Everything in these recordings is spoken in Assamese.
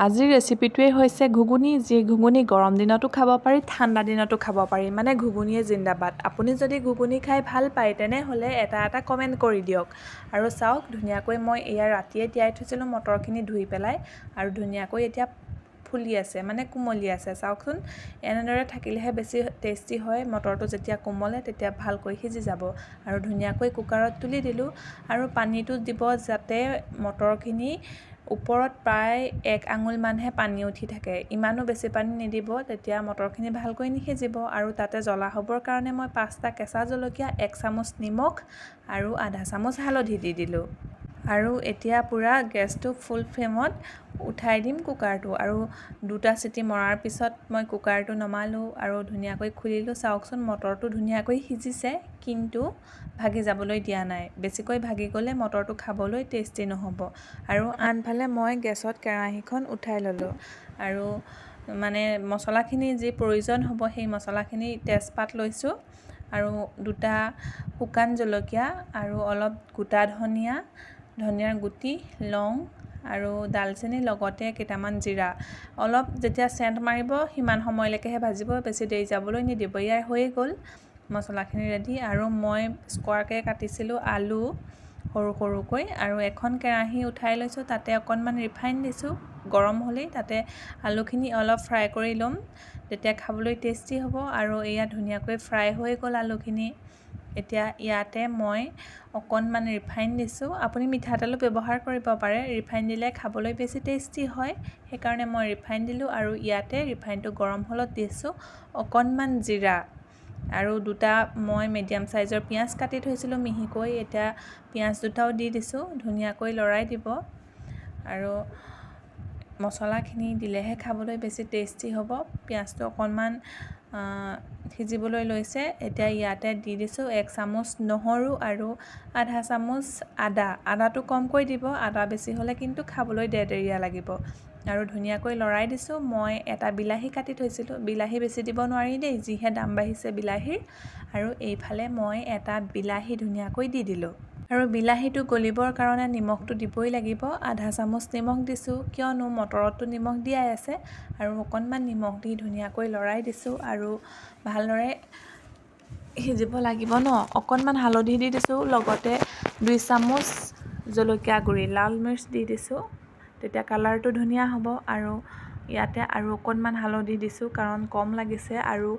আজিৰ ৰেচিপিটোৱেই হৈছে ঘুগুনি, যি ঘুগুনি গৰম দিনতো খাব পাৰি, ঠাণ্ডা দিনতো খাব পাৰি, মানে ঘুগুনিয়ে জিন্দাবাদ। আপুনি যদি ঘুগুনি খাই ভাল পায় তেনেহ'লে এটা এটা কমেণ্ট কৰি দিয়ক। আৰু চাওক, ধুনীয়াকৈ মই এয়া ৰাতিয়ে তিয়াই থৈছিলোঁ মটৰখিনি ধুই পেলাই, আৰু ধুনীয়াকৈ এতিয়া ফুলি আছে, মানে কোমলি আছে। চাওকচোন, এনেদৰে থাকিলেহে বেছি টেষ্টি হয়। মটৰটো যেতিয়া কোমলে তেতিয়া ভালকৈ সিজি যাব। আৰু ধুনীয়াকৈ কুকাৰত তুলি দিলোঁ, আৰু পানীটো দিব যাতে মটৰখিনি ওপৰত প্ৰায় এক আঙুলমানহে পানী উঠি থাকে, ইমানো বেছি পানী নিদিব, তেতিয়া মটৰখিনি ভালকৈ নিসিজিব। আৰু তাতে জ্বলা হ'বৰ কাৰণে মই 5টা কেঁচা জলকীয়া, 1 চামুচ নিমখ আৰু আধা চামুচ হালধি দি দিলোঁ। আৰু এতিয়া পূৰা গেছটো ফুল ফ্লেমত উঠাই দিম কুকাৰটো। আৰু 2টা চিটি মৰাৰ পিছত মই কুকাৰটো নমালোঁ আৰু ধুনীয়াকৈ খুলিলোঁ। চাওকচোন, মটৰটো ধুনীয়াকৈ সিজিছে, কিন্তু ভাগি যাবলৈ দিয়া নাই। বেছিকৈ ভাগি গ'লে মটৰটো খাবলৈ টেষ্টি নহ'ব। আৰু আনফালে মই গেছত কেৰাহীখন উঠাই ল'লোঁ, আৰু মানে মছলাখিনি যি প্ৰয়োজন হ'ব সেই মছলাখিনি, তেজপাত লৈছোঁ আৰু 2টা শুকান জলকীয়া আৰু অলপ গোটা ধনিয়া, ধনিয়াৰ গুটি, লং আৰু ডালচেনি, লগতে কেইটামান জিৰা। অলপ যেতিয়া চেণ্ট মাৰিব সিমান সময়লৈকেহে ভাজিব, বেছি দেৰি যাবলৈ নিদিব। ইয়াৰ হৈয়ে গ'ল মছলাখিনি ৰেডি। আৰু মই স্কোৱাৰকৈ কাটিছিলোঁ আলু সৰু সৰুকৈ, আৰু এখন কেৰাহী উঠাই লৈছোঁ, তাতে অকণমান ৰিফাইন দিছোঁ। গৰম হ'লেই তাতে আলুখিনি অলপ ফ্ৰাই কৰি ল'ম, তেতিয়া খাবলৈ টেষ্টি হ'ব। আৰু এয়া ধুনীয়াকৈ ফ্ৰাই হৈ গ'ল আলুখিনি। এতিয়া ইয়াতে মই অকণমান ৰিফাইন দিছোঁ। আপুনি মিঠাতেলো ব্যৱহাৰ কৰিব পাৰে, ৰিফাইন দিলে খাবলৈ বেছি টেষ্টি হয়, সেইকাৰণে মই ৰিফাইন দিলোঁ। আৰু ইয়াতে ৰিফাইনটো গৰম হ'লত দিছোঁ অকণমান জিৰা আৰু 2টা মই মিডিয়াম চাইজৰ পিঁয়াজ কাটি থৈছিলোঁ মিহিকৈ, এতিয়া পিঁয়াজ 2টাও দি দিছোঁ। ধুনীয়াকৈ লৰাই দিব, আৰু মছলাখিনি দিলেহে খাবলৈ বেছি টেষ্টি হ'ব। পিঁয়াজটো অকণমান সিজিবলৈ লৈছে। এতিয়া ইয়াতে দি দিছোঁ 1 চামুচ নহৰু আৰু আধা চামুচ আদা। আদাটো কমকৈ দিব, আদা বেছি হ'লে কিন্তু খাবলৈ দেৰদেৰীয়া লাগিব। আৰু ধুনীয়াকৈ লৰাই দিছোঁ। মই এটা বিলাহী কাটি থৈছিলোঁ, বিলাহী বেছি দিব নোৱাৰি দেই, যিহে দাম বাঢ়িছে বিলাহীৰ। আৰু এইফালে মই এটা বিলাহী ধুনীয়াকৈ দি দিলোঁ। আৰু বিলাহীটো গলিবৰ কাৰণে নিমখটো দিবই লাগিব। আধা চামুচ নিমখ দিছোঁ, কিয়নো মটৰততো নিমখ দিয়াই আছে। আৰু অকণমান নিমখ দি ধুনীয়াকৈ লৰাই দিছোঁ, আৰু ভালদৰে সিজিব লাগিব ন। অকণমান হালধি দি দিছোঁ, লগতে 2 চামুচ জলকীয়া গুড়ি, লাল মিৰ্চ দি দিছোঁ, তেতিয়া কালাৰটো ধুনীয়া হ'ব। আৰু ইয়াতে আৰু অকণমান হালধি দিছোঁ, কাৰণ কম লাগিছে। আৰু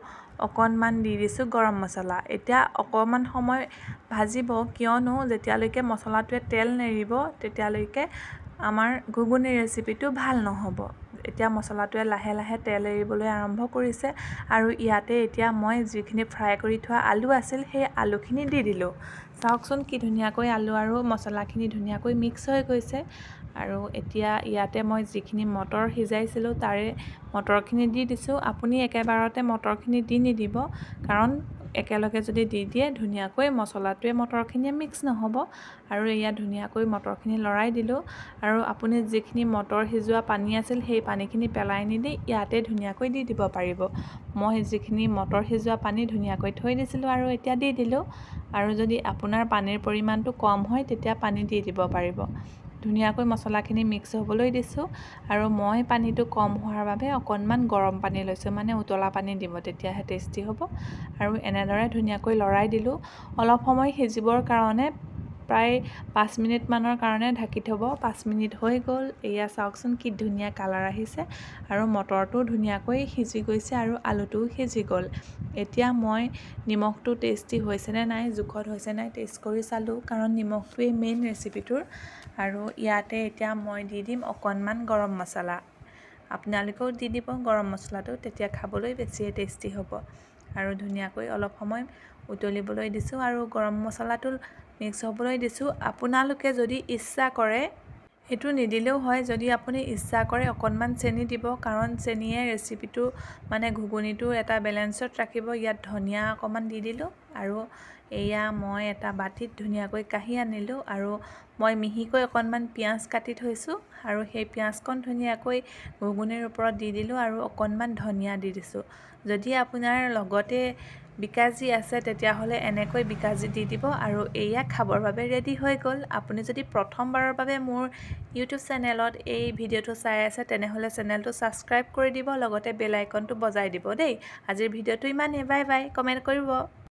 অকণমান দি দিছোঁ গৰম মছলা। এতিয়া অকণমান সময় ভাজিব, কিয়নো যেতিয়ালৈকে মছলাটোৱে তেল নেৰিব তেতিয়ালৈকে আমাৰ ঘুগুনি ৰেচিপিটো ভাল নহ'ব। এতিয়া মছলাটোৱে লাহে লাহে তেল এৰিবলৈ আৰম্ভ কৰিছে, আৰু ইয়াতে এতিয়া মই যিখিনি ফ্ৰাই কৰি থোৱা আলু আছিল সেই আলুখিনি দি দিলোঁ। চাওকচোন, কি ধুনীয়াকৈ আলু আৰু মছলাখিনি ধুনীয়াকৈ মিক্স হৈ গৈছে। আৰু এতিয়া ইয়াতে মই যিখিনি মটৰ সিজাইছিলোঁ তাৰে মটৰখিনি দি দিছোঁ। আপুনি একেবাৰতে মটৰখিনি দি নিদিব, কাৰণ একেলগে যদি দি দিয়ে ধুনীয়াকৈ মছলাটোৱে মটৰখিনিয়ে মিক্স নহ'ব। আৰু এয়া ধুনীয়াকৈ মটৰখিনি লৰাই দিলোঁ। আৰু আপুনি যিখিনি মটৰ সিজোৱা পানী আছিল সেই পানীখিনি পেলাই নিদি ইয়াতে ধুনীয়াকৈ দি দিব পাৰিব। মই যিখিনি মটৰ সিজোৱা পানী ধুনীয়াকৈ থৈ দিছিলোঁ আৰু এতিয়া দি দিলোঁ। আৰু যদি আপোনাৰ পানীৰ পৰিমাণটো কম হয় তেতিয়া পানী দি দিব পাৰিব। ধুনীয়াকৈ মছলাখিনি মিক্স হ'বলৈ দিছোঁ। আৰু মই পানীটো কম হোৱাৰ বাবে অকণমান গৰম পানী লৈছোঁ, মানে উতলা পানী দিব, তেতিয়াহে টেষ্টি হ'ব। আৰু এনেদৰে ধুনীয়াকৈ লৰাই দিলোঁ। অলপ সময় সিজিবৰ কাৰণে প্ৰায় 5 মিনিটমানৰ কাৰণে ঢাকি থ'ব। 5 মিনিট হৈ গ'ল। এয়া চাওকচোন, কি ধুনীয়া কালাৰ আহিছে, আৰু মটৰটো ধুনীয়াকৈ সিজি গৈছে আৰু আলুটোও সিজি গ'ল। এতিয়া মই নিমখটো টেষ্টি হৈছেনে নাই, জোখত হৈছে নাই টেষ্ট কৰি চালোঁ, কাৰণ নিমখটোৱেই মেইন ৰেচিপিটোৰ। আৰু ইয়াতে এতিয়া মই দি দিম অকণমান গৰম মছলা। আপোনালোকেও দি দিব গৰম মছলাটো, তেতিয়া খাবলৈ বেছিয়ে টেষ্টি হ'ব। আৰু ধুনীয়াকৈ অলপ সময় উতলিবলৈ দিছোঁ আৰু গৰম মছলাটো মিক্স হ'বলৈ দিছোঁ। আপোনালোকে যদি ইচ্ছা কৰে, এইটো নিদিলেও হয়, যদি আপুনি ইচ্ছা কৰে অকণমান চেনি দিব, কাৰণ চেনিয়ে ৰেচিপিটো মানে ঘুগুনিটো এটা বেলেঞ্চত ৰাখিব। ইয়াত ধনিয়া অকণমান দি দিলোঁ, আৰু এয়া মই এটা বাতিত ধুনীয়াকৈ কাঢ়ি আনিলোঁ। আৰু মই মিহিকৈ অকণমান পিঁয়াজ কাটি থৈছোঁ, আৰু সেই পিঁয়াজকণ ধুনীয়াকৈ ঘুগুনিৰ ওপৰত দি দিলোঁ, আৰু অকণমান ধনিয়া দি দিছোঁ। যদি আপোনাৰ লগতে বিকাজী আছে, তেতিয়াহ'লে এনেকৈ বিকাজী দি দিব আৰু এয়া খাবৰ বাবে ৰেডি হৈ গ'ল। আপুনি যদি প্ৰথমবাৰৰ বাবে মোৰ ইউটিউব চেনেলত এই ভিডিঅ'টো চাই আছে, তেনেহ'লে চেনেলটো ছাবস্ক্ৰাইব কৰি দিব, লগতে বেল আইকনটো বজাই দিব দেই। আজিৰ ভিডিঅ'টো ইমানেই। Bye bye. কমেণ্ট কৰিব।